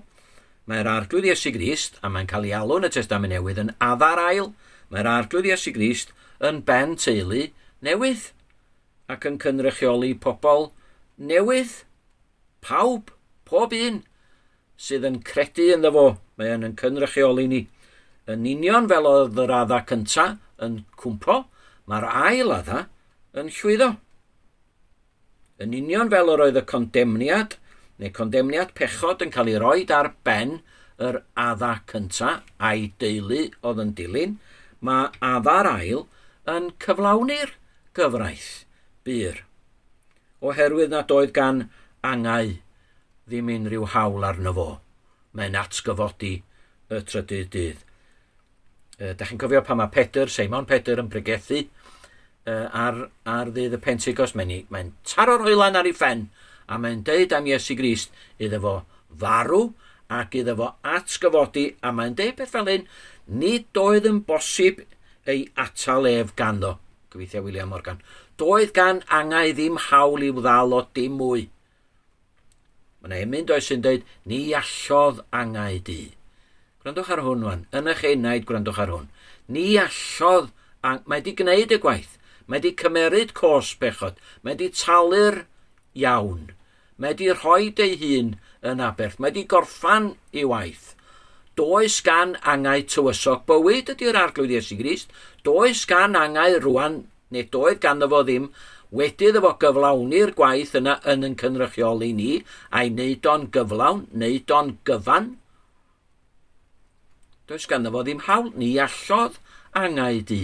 mae'r Arglwydd Iesu Grist, a mae'n cael ei alw yn y Testament Newydd yn Adda'r ail, mae'r Arglwydd Iesu Grist yn ben teulu newydd ac yn cynrychioli pobl newydd. Pawb, pob un sydd yn credu ynddo fo, mae yn cynrychioli ni. Yn union fel oedd yr Adda cynta yn cwmpo, mae'r ail Adda yn llwyddo. Yn union fel yr oedd y condemniad, neu condemniad pechod yn cael ei roed ar ben yr Adda cynta a'i deulu oedd yn dilyn, mae Adda'r ail yn cyflawni'r gyfraith bur. Oherwydd nad oedd gan angau ddim unrhyw hawl arno fo, mae'n atgyfodi y trydydd dydd. Da chi'n cofio pan mae Pedr, Seimon Pedr yn pregethu ar ddydd y Pentecost, mae'n taro'r hoelan ar ei phen, a mae'n deud am Iesu Grist iddo fo farw ac iddo fo atgyfodi, a mae'n deud peth fel hyn, nid oedd yn bosib ei atal ef ganddo. Gobeithio William Morgan. Doedd gan angau ddim hawl i'w ddal o dim mwy. Mae yna emyn does sy'n dweud, ni allodd angau du. Gwrandwch ar hwn wan, yn eich enaid gwrandwch ar hwn. Ni allodd, mae wedi gwneud y gwaith, mae wedi cymeryd cos pechod, mae wedi talu'r iawn, mae wedi rhoi ei hun yn aberth, mae wedi gorffan ei waith. Does gan angau tywysog bywyd ydy'r Arglwydd Iesu Grist, does gan angau rwan, neu doedd ganddo fo ddim, wedi iddo fo gyflawni'r gwaith yna yn cynrychioli ni, a'i wneud o'n gyflawn, wneud o'n gyfan. Does ganddo fo ddim hawl, ni allodd angau du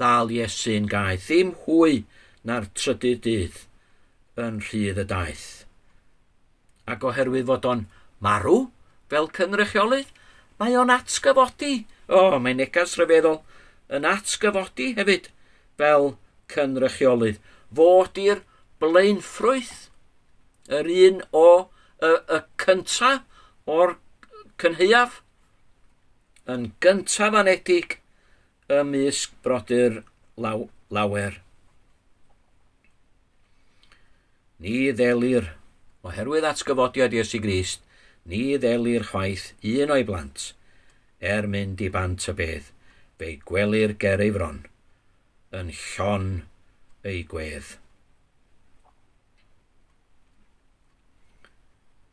ddal Iesu'n gaeth, ddim hwy na'r trydydd dydd yn rhydd y daith. Ac oherwydd fod o'n marw fel cynrychiolydd, mae o'n atgyfodi. O, mae'n negas rhyfeddol yn atgyfodi hefyd fel cynrychiolydd. Fod i'r blaenffrwyth, yr un o y cynta o'r cynhaeaf, yn gyntaf anedig ymysg brodyr lawer. Ni ddelir, oherwydd atgyfodiad Iesu Grist, ni ddelir chwaith un o'i blant, er mynd i bant y bedd, fe'i gwelir ger ei fron, yn llon ei gwedd.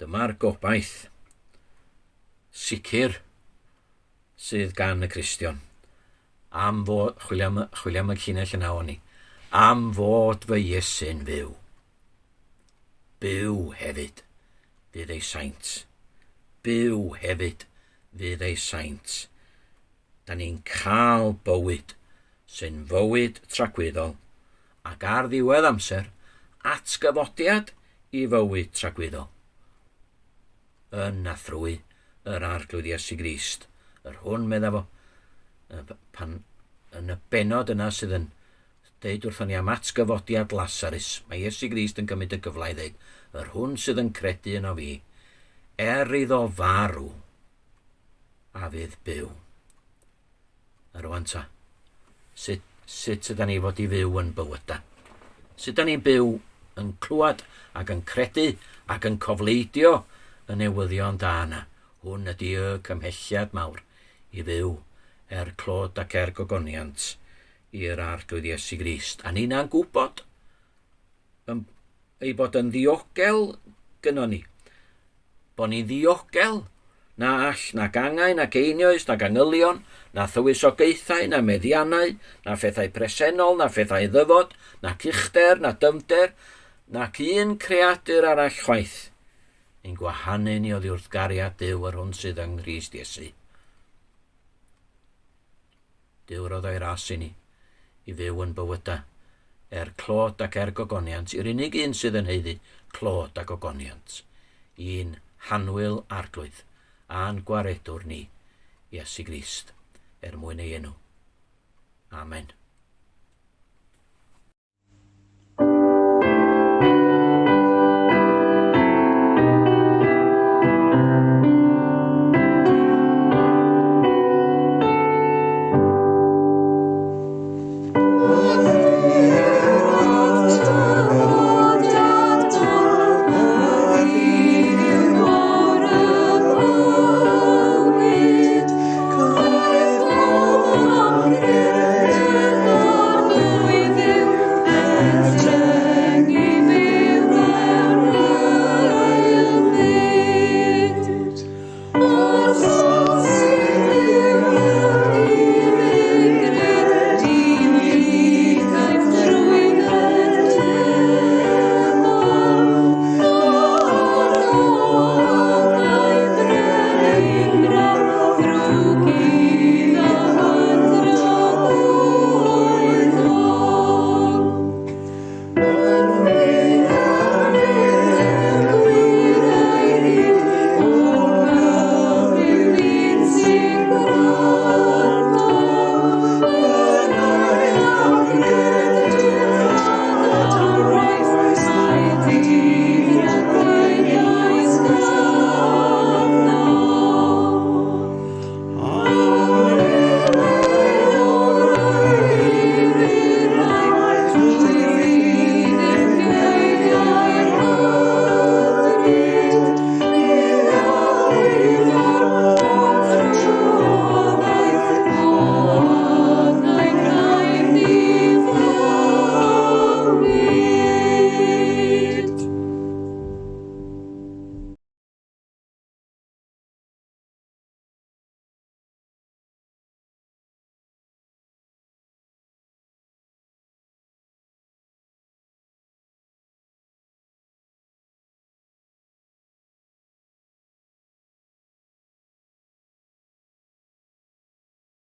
Dyma'r gobaith sicr sydd gan y Cristion. Am fod, chwilio am y llinell yna o'n i, am fod fy Iesu'n fyw. Byw hefyd fydd ei saint. Byw hefyd fydd ei saint. Da ni'n cael bywyd sy'n fywyd tragwyddol ac ar ddiwedd amser atgyfodiad i fywyd tragwyddol. Yn a thrwy yr Arglwydd Iesu Grist, yr hwn medda fo, pan yn y benod yna sydd yn deud wrthon ni am atgyfodiad Lasarus, mae Iesu Grist yn cymryd y gyfle i ddeud, yr hwn sydd yn credu yno fi, er iddo farw, a fydd byw. A rwan ta, sut ydan ni fod i fyw yn bywyda? Sut ydan ni'n byw yn clywed ac yn credu ac yn cofleidio y newyddion da yna? Hwn ydy y cymhelliad mawr i fyw er clod ac er gogoniant i'r Arglwydd Iesu Grist. A ni'na'n gwybod ei bod yn ddiogel gynnon ni. Bo ni'n ddiogel na all na gangau, na geinioes, na gangylion, na thywysogaethau, na meddiannau, na phethau presennol, na phethau ddyfod, na uchder, na dyfnder, nac un creadur arall chwaith. Ni'n gwahanu ni oddi wrth gariad Duw yr hwn sydd yng Nghrist Iesu. Duw rodd o'i ras i ni, i fyw yn bywyda, er clod ac er gogoniant, i'r unig un sydd yn haeddu clod a gogoniant, i'n hanwyl Arglwydd, a'n gwaredwr ni, Iesu Grist, er mwyn ei enw. Amen.